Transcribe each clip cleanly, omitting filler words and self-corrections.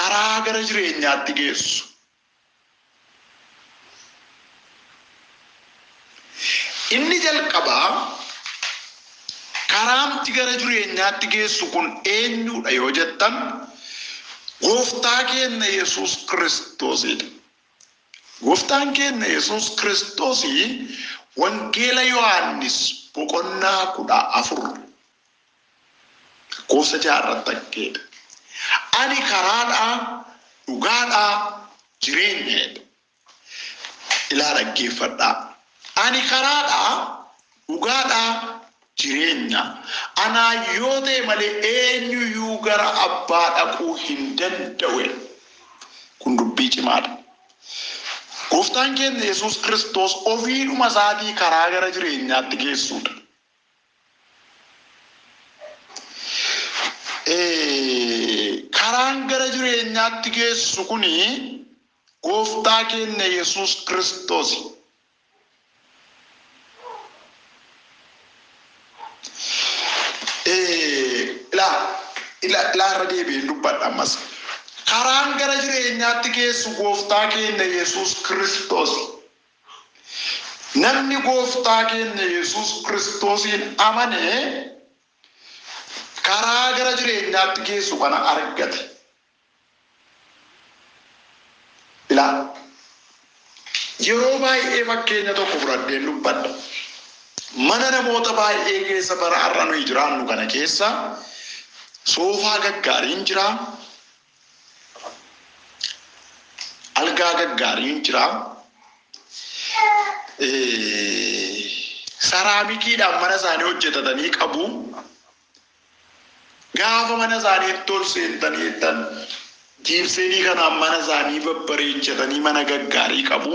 Karaa gara jireenyaatti geessu. Inni jalqabaa karaamti gara jireenyaatti geessu kun eenyudha yoo jettan, Gooftaa keenya Yesuus Kiristoosidha. Gooftaan keenya Yesuus Kiristoosii Wangeela Yohaannis boqonnaa 14 lakkoofsa 6 irratti akkeedha. Ani karaadhaa, dhugaadhaa, jireenya jedha. Ilaa dhaggeeffadhaa. Ani karaadhaa, dhugaadhaa, jireenya. Anaan yoo ta'e malee eenyuyyuu gara abbaa dhaquu hin danda'u jedha. Kun dubbii cimaadha. Gooftaan keenya Yesuus Kiristoos ofiidhuma isaatii karaa gara jireenyaatti geessuudha. Karaan gara jireenyaatti geessu kuni Gooftaa keenya Yesuus Kiristoosi. Ilaa, ilaa irra deebi'een dubbadha ammas. Karaan gara jireenyaatti geessu Gooftaa keenya Yesuus Kiristoosi. Namni Gooftaa keenya Yesuus Kiristoosiin amane karaa gara jireenyaatti geessu kana argate. Ilaa, yeroo baay'ee fakkeenya tokko fudhadheen dubbadha. Mana namoota baay'ee keessa bara har'a nuyi jiraannu kana keessa soofaa gaggaariin jira. Algaa gaggaariin jira. Saraamikiidhaan mana isaanii hojjetatanii qabu. Gaafa mana isaaniitti ol seentanii jettan jiibseenii kanaan mana isaanii babbareechatanii mana gaggaarii qabu.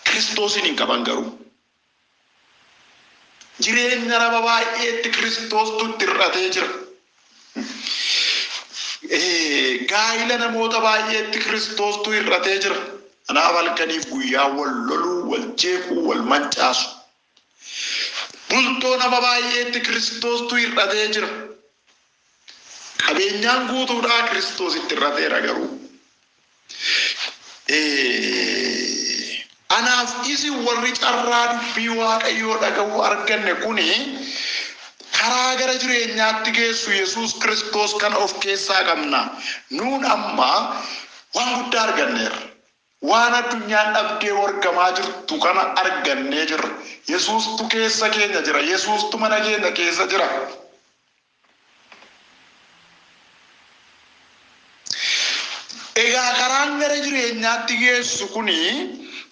Kiristoosiin hin qaban garuu. Jireenya nama baay'eetti Kiristoostu itti hir'atee jira. Gaa'ila namoota baay'eetti Kiristoostu hir'atee jira. Kanaaf halkaniif guyyaa wal loluu, wal jeequu, wal mancaasu. Bultoo nama baay'eetti Kiristoostu hir'atee jira. Qabeenyaan guutuudhaa Kiristoos itti hir'ateera garuu. Anaaf isin warri carraa dubbii Waaqayyoo dhaga'uu arganne kuni karaa gara jireenyaatti geessu Yesuus Kiristoos kana of keessaa qabna. Nuun amma waan guddaa arganneerra. Waan addunyaan dhabdee wargamaa jirtu kana argannee jirra. Yesuustu keessa keenya jira. Yesuustu mana keenya keessa jira. Egaa karaan gara jireenyaatti geessu kuni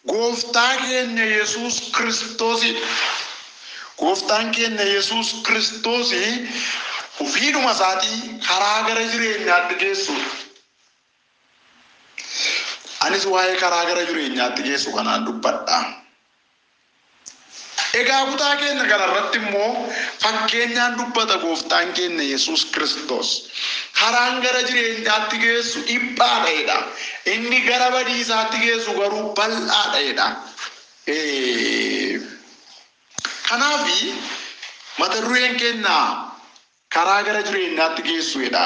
Gooftaa keenya Yesuus Kiristoosidha. Gooftaan keenya Yesuus Kiristoos ofiidhuma isaatii karaa gara jireenyaatti geessudha. Anis waa'ee karaa gara jireenyaatti geessu kanaan dubbadha. Egaa kutaa keenya kana irratti immoo fakkeenyaan dubbata Gooftaan keenya Yesuus Kiristoos. Karaan gara jireenyaatti geessu dhiphaadha jedha. Inni gara badiisaatti geessu garuu bal'aadha jedha. Kanaaf mata dureen keenya karaa gara jireenyaatti geessu jedha.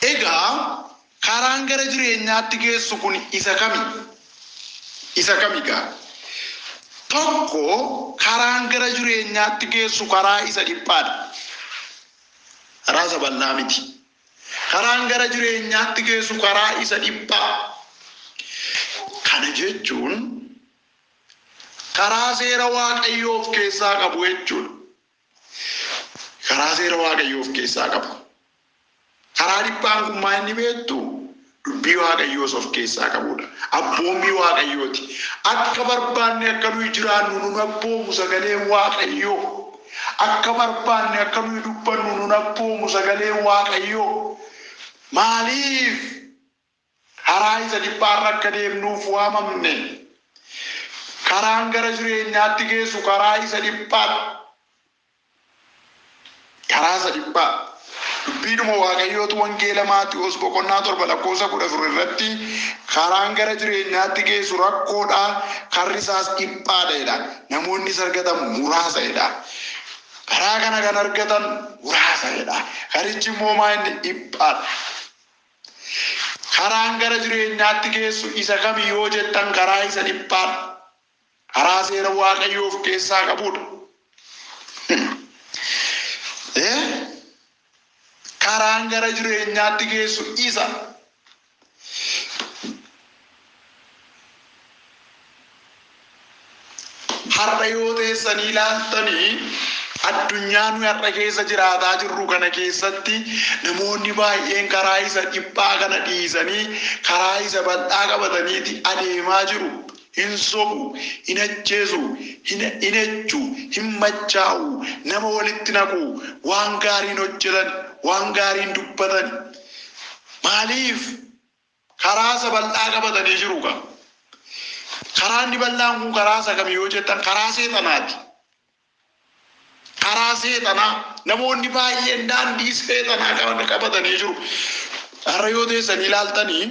Egaa karaan gara jireenyaatti geessu kun isa kami? Isa kami gaa? Tokko, karaan gara jireenyaatti geessu karaa isa dhiphaadha. Karaa isa bal'aa miti. Karaan gara jireenyaatti geessu karaa isa dhiphaa. Kana jechuun karaa seera Waaqayyoo of keessaa qabu jechuudha. Karaa seera Waaqayyoo of keessaa qabu. Karaa dhiphaan kun maal inni beektu? Dubbii Waaqayyoos of keessaa qabudha. Abboommii Waaqayyooti. Akka barbaanne akka nuyi jiraannu nun abboomu sagaleen Waaqayyoo. Akka barbaanne akka nuyi dubbannu nun abboomu sagaleen Waaqayyoo. Maaliif? Karaa isa dhiphaarra akka deemnuuf waamamne. Karaan gara jireenyaatti geessu karaa isa dhiphaadha. Karaa isa dhiphaa. Dubbiidhuma Waaqayyootu wangeela Maatiyoos boqonnaa 7 lakkoofsa 14 irratti karaan gara jireenyaatti geessu rakkoodha, karri isaas dhiphaadha jedha. Namoonni isa argatan muraasa jedha. Karaa kana kan argatan muraasa jedha. Karichi immoo maa inni dhiphaadha. Karaan gara jireenyaatti geessu isa kami yoo jettan karaa isa dhiphaadha. Karaa seera Waaqayyoo of keessaa qabudha. Karaan gara jireenyaatti geessu isa. Har'a yoo teessanii ilaaltanii addunyaa nuyi har'a keessa jiraataa jirru kana keessatti namoonni baay'een karaa isa dhiphaa kana dhiisanii karaa isa bal'aa qabataniiti adeemaa jiru. Hin sobu, hin ajjeesu, hin ejju, hin machaa'u, nama walitti naqu, waan gaariin hojjetan, waan gaariin dubbatan. Maaliif? Karaa isa bal'aa qabatanii jiru ka. Karaa inni bal'aan kun karaa isa kami yoo jettan karaa seexanaati. Karaa seexanaa namoonni baay'een daandii seexanaa qabatanii jiru. Har'a yoo teessanii ilaaltanii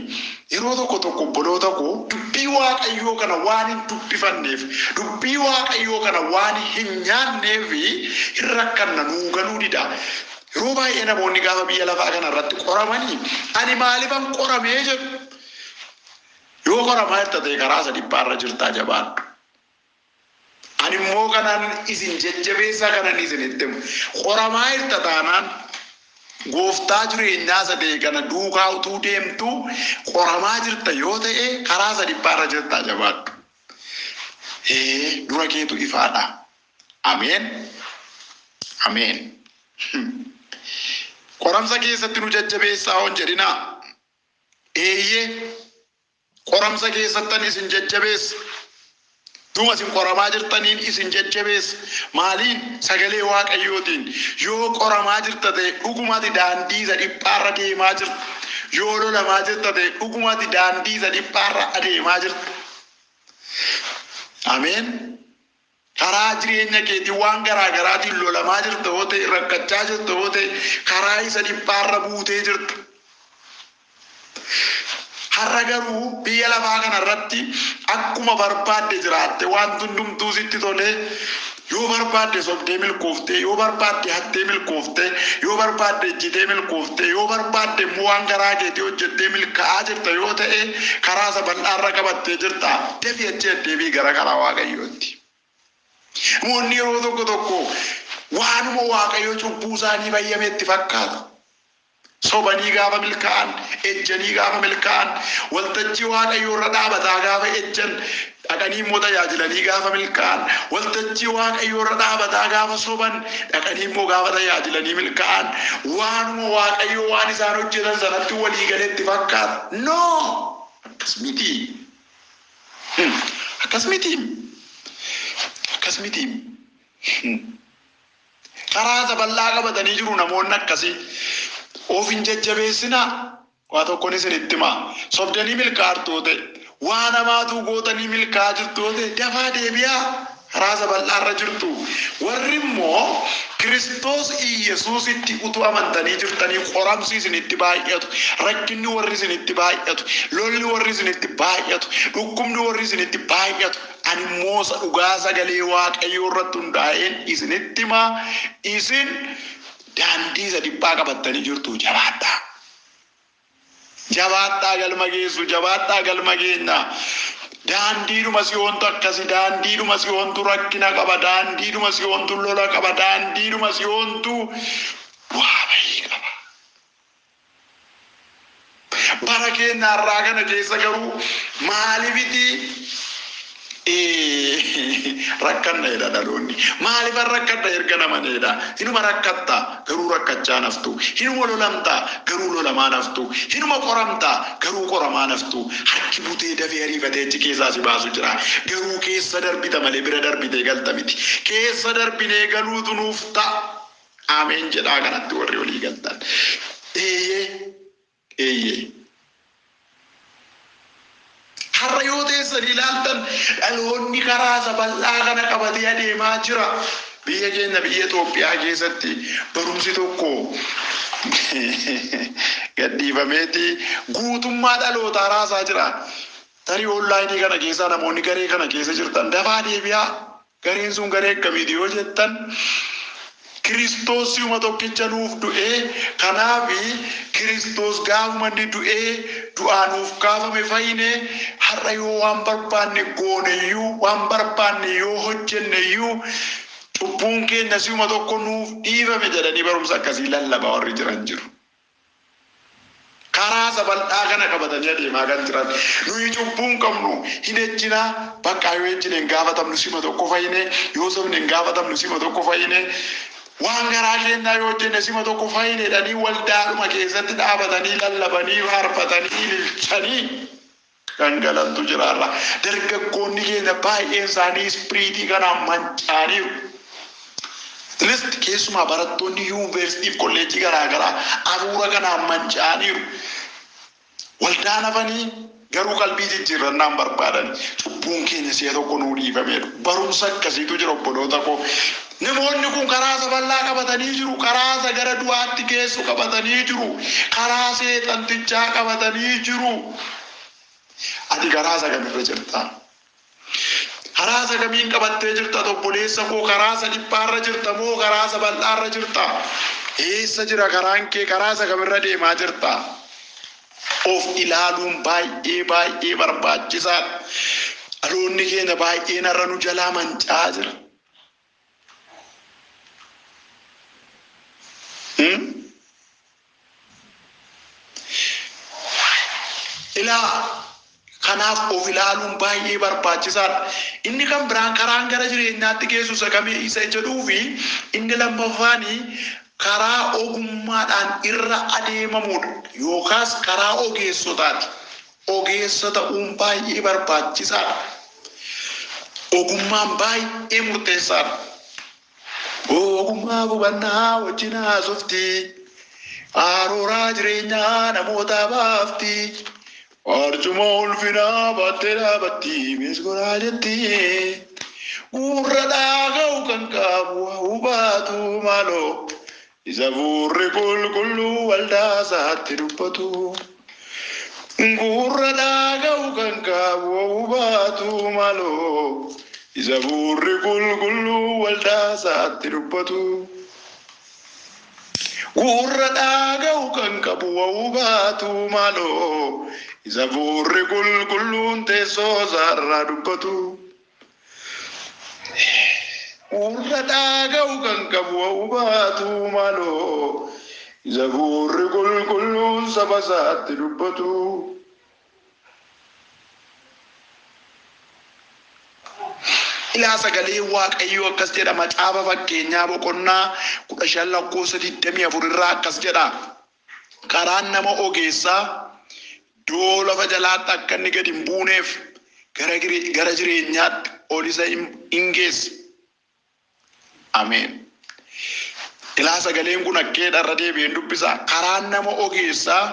yeroo tokko tokko obboloota koo dubbii Waaqayyoo kana waan hin dubbifanneef, dubbii Waaqayyoo kana waan hin nyaanneef hin rakkanna, nuu galuu dida. Yeroo baay'ee namoonni gaafa biyya lafaa kana irratti qoramanii ani maalifan qoramee jedhu. Yoo qoramaa jirta ta'e karaa isa dhiphaarra jirtaa jabaadhu. Ani immoo kanaan isin jajjabeessaa kanan isinitti himu. Qoramaa jirta taanaan gooftaa jireenyaa isa ta'e kana duukaa utuu deemtu qoramaa jirta yoo ta'e karaa isa dhiphaarra jirtaa jabaadhu. Dura keetu ifaadha. Ameen. Ameen. Qoramsa keessatti nu jajjabeessaa hoon jedhinaa. Eeyyee qoramsa keessattan isin jajjabeessa. Dhuma isin qoramaa jirtaniin isin jajjabeessa. Maaliin? Sagalee Waaqayyootiin. Yoo qoramaa jirta ta'e dhugumatti daandii isa dhiphaarra deemaa jirta. Yoo lolamaa jirta ta'e dhugumatti daandii isa dhiphaarra adeemaa jirta. Ameen. Karaa jireenya keetii waan garaa garaatiin lolamaa jirta yoo ta'e, rakkachaa jirta yoo ta'e, karaa isa dhiphaarra buutee jirta. Har'a garuu biyya lafaa kanarratti akkuma barbaadde jiraatte waan hundumtuu sitti tolee yoo barbaadde sobdee milkooftee, yoo barbaadde hattee milkooftee, yoo barbaadde ejjitee milkooftee, yoo barbaadde immoo waan garaa keetii hojjettee milkaa'aa jirta yoo ta'e karaa isa bal'aarra qabattee jirta. Dafii achi deebii gara karaa Waaqayyootti. Namoonni yeroo tokko tokko waanuma Waaqayyo cubbuu isaanii fayyame itti fakkaata. Sobanii gaafa milkaa'an, ejjanii gaafa milkaa'an, waltajjii Waaqayyoo irra dhaabataa gaafa ejjan, dhaqanii immoo tajaajilanii gaafa milkaa'an, waltajjii Waaqayyoo irra dhaabataa gaafa soban, dhaqanii immoo gaafa tajaajilanii milkaa'an, waanuma Waaqayyoo waan isaan hojjetan sanatti walii galetti fakkaata. No! Akkas miti. Akkas miti. Akkas miti. Karaa isa bal'aa qabatanii jiru namoonni akkasii. Of hin jajjabeessinaa. Waa tokkoon isinitti himaa. Sobdanii milkaa'artu ta'e, waan hamaatu gootanii milkaa'aa jirtu ta'e, dafaa deebi'aa. Karaa isa bal'aarra jirtu. Warri immoo Kiristoos Iyyasuusitti utuu amantanii jirtanii qoramsi isinitti baay'atu, rakkinni warri isinitti baay'atu, lolli warri isinitti baay'atu, dhukkubni warri isinitti baay'atu, ani immoo dhugaa sagalee Waaqayyoo irratti hundaa'een isinitti himaa. Isin daandii isa dhiphaa qabattanii jirtu jabaadhaa. Jabaadhaa galma geessu, jabaadhaa galma geenya. Daandiidhuma si'oontu akkasi, daandiidhuma si'oontu rakkina qaba, daandiidhuma si'oontu lola qaba, daandiidhuma si'oontu bu'aa bahii qaba. Bara keenya har'aa kana keessa garuu maaliifiti rakkanna jedha dhaloonni. Maaliifan rakkadha erga namaneedha. Hinuma rakkatta garuu rakkachaa naftu. Hinuma lolamta garuu lolamaa naftu. Hinuma qoramta garuu qoramaa naftu. Harki butee dafee ariifatee achi keessaa si baasu jira. Garuu keessa darbita malee bira darbitee galta miti. Keessa darbinee galuutu nuuf ta'a. Ameen jedhaa kanatti warri olii galtan. Eeyyee. Eeyyee. Har'a yoo teessanii ilaaltan dhaloonni karaa isa bal'aa kana qabatee adeemaa jira. Biyya keenya biyya Itoophiyaa keessatti barumsi tokko Gadhiifameeti guutummaa dhalootaa raasaa jira. Tarii onlaayinii kana keessa namoonni garee kana keessa jirtan dafaa deebi'aa. Gareen sun garee akkamiiti yoo jettan, Kiristoos si'uma tokkicha nuuf du'ee, kanaafi Kiristoos gaafuma inni du'ee du'aa nuuf kaafame fayyine. Har'a yoo waan barbaanne gooneyyuu, waan barbaanne yoo hojjenneyyuu, cubbuun keenya si'uma tokko nuuf dhiifame jedhanii barumsa akkasii lallabaa warri jiran jiru. Karaa isa bal'aa kana qabatanii adeemaa kan jiran. Nuyi cubbuu hin qabnu, hin ejjinaa, bakka yoo ejjine hin gaafatamnu, si'uma tokko fayyine, yoo sobne hin gaafatamnu, si'uma tokko fayyine. Waan garaa keenyaa yoo hojjenne si'uma tokko fayyine jedhanii waldaadhuma keessatti dhaabatanii lallabanii faarfatanii ililchanii gangalantu jiraarra. Dargaggoonni keenya baay'een isaanii ispiriitii kanaan manca'aniiru. At keessumaa barattoonni yuunivarsiitii fi kolleejjii garaa garaa hafuura kanaan manca'aniiru. Waldaan hafanii garuu qalbii jijjiirrannaan barbaadan, cubbuun keenya si'a tokko nuu dhiifameedha. Barumsa akkasiitu jira, obboloota koo. Namoonni kun karaa isa bal'aa qabatanii jiru. Karaa isa gara du'aatti geessu qabatanii jiru. Karaa seexantichaa qabatanii jiru. Ati karaa isa kamirra jirta? Karaa isa kamiin qabattee jirta, obboleessa koo? Karaa isa dhiphaarra jirta moo karaa isa bal'aarra jirta? Eessa jira karaan kee? Karaa isa kamirra deemaa jirta? Of ilaaluun baay'ee baay'ee barbaachisaadha. Dhaloonni keenya baay'een har'a nu jalaa manca'aa jira. Ilaa, kanaaf of ilaaluun baay'ee barbaachisaadha. Inni kan biraan karaan gara jireenyaatti geessu isa kamii isa jedhuu fi inni lammaffaani karaa ogummaadhaan irra adeemamudha yookaas karaa ogeessotaati. Ogeessa ta'uun baay'ee barbaachisaadha. Ogummaan baay'ee murteessaadha. Ogummaa hubannaa wajjin haasofti. Arooraa jireenyaa namoota baafti. Arjuma ulfinaa baattee dhaabatti misgoraa jetti. Gurra dhaga'u kan qabu hubatu maaloo. Isa fuurri qulqulluu waldaa isaatti dubbatu. Gurra dhaga'u kan qabu hubatu maaloo. Isa fuurri qulqulluu waldaa isaatti dubbatu. Gurra dhaga'u kan qabu hubatu maaloo. Isa fuurri qulqulluun teessoo isaarraa dubbatu. Gurra dhaga'u kan qabu hubatu maaloo. Isa fuurri qulqulluun saba isaatti dubbatu. Ilaa, sagalee Waaqayyoo akkas jedha, Macaafa Fakkeenyaa boqonnaa 15 lakkoofsa 24 irraa akkas jedha. Karaan nama ogeessaa iddoo lafa jalaatti akka inni gadi hin buuneef gara jireenyaatti ol isa hin geessa. Ameen. Ilaa, sagaleen kun akkeedha, irra deebi'een dubbisa. Karaan nama ogeessaa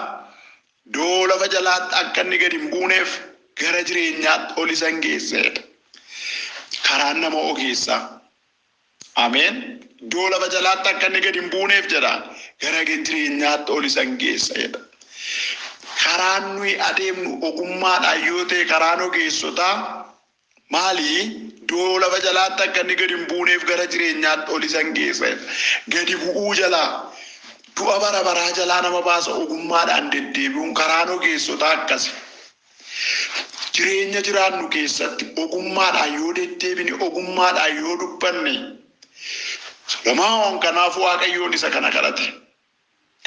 iddoo lafa jalaatti akka inni gadi hin buuneef gara jireenyaatti ol isa hin geessedha. Karaan nama ogeessaa. Ameen. Iddoo lafa jalaatti akka inni gadi hin buuneef jedha. Gara jireenyaatti ol isa hin geessa jedha. Karaan nuyi adeemnu ogummaadhaan yoo ta'e, karaan ogeessotaa maali? Iddoo lafa jalaatti akka inni gadi hin buuneef gara jireenyaatti ol isa hin geessa jedha. Gadi bu'uu jalaa, du'a bara baraa jalaa nama baasa ogummaadhaan deddeebi'uun. Karaan ogeessotaa akkasi. Jireenya jiraannu keessatti ogummaadhaan yoo deddeebine, ogummaadhaan yoo dubbanne, Solomoon kanaaf Waaqayyoon isa kana kadhate.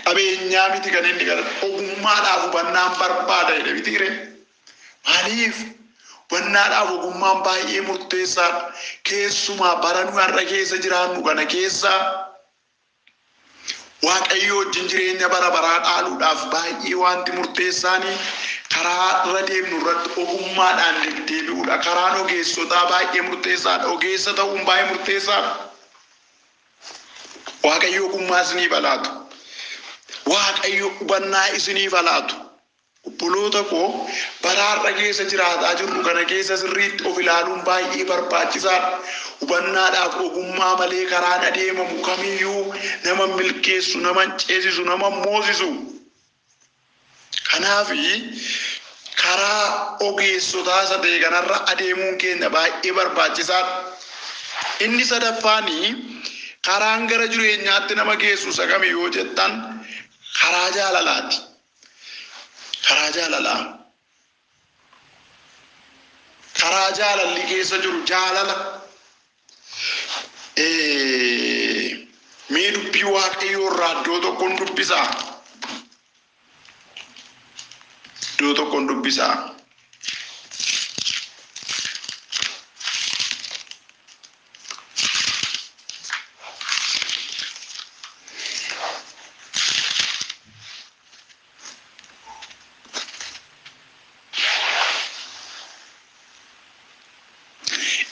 Qabeenyaa miti kan inni kadhate, ogummaadhaaf hubannaan barbaada jedhe mitiire. Maaliif? Hubannaadhaaf ogummaan baay'ee murteessaadha. Keessumaa bara nu har'a keessa jiraannu kana keessa Waaqayyo wajjin jireenya bara baraa dhaaluudhaaf baay'ee wanti murteessaanii karaa irra deemnu irratti ogummaadhaan deddeebi'uudha. Karaan ogeessotaa baay'ee murteessaadha. Ogeessa ta'uun baay'ee murteessaadha. Waaqayyo ogummaa isiniif haa laatu. Waaqayyo hubannaa isiniif haa laatu. Obboloota koo, bara har'a keessa jiraataa jirru kana keessa sirriitti of ilaaluun baay'ee barbaachisaadha. Hubannaadhaaf ogummaa malee karaan adeemamu kamiyyuu nama milkeessu, nama ceesisu, nama moosisu. Kanaafi karaa ogeessotaa isa ta'e kanarra adeemuun keenya baay'ee barbaachisaadha. Inni sadaffaanii karaan gara jireenyaatti nama geessu isa kami yoo jettan, karaa jaalalaati. Karaa jaalalaa. Karaa jaalalli keessa jiru, jaalala. Mee dubbii Waaqayyoo irraa iddoo tokkoon dubbisaa. Iddoo tokkoon dubbisaa.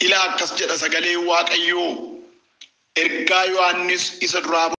Ilaa, akkas jedha sagalee Waaqayyoo, ergaa Yohaannis isa duraa.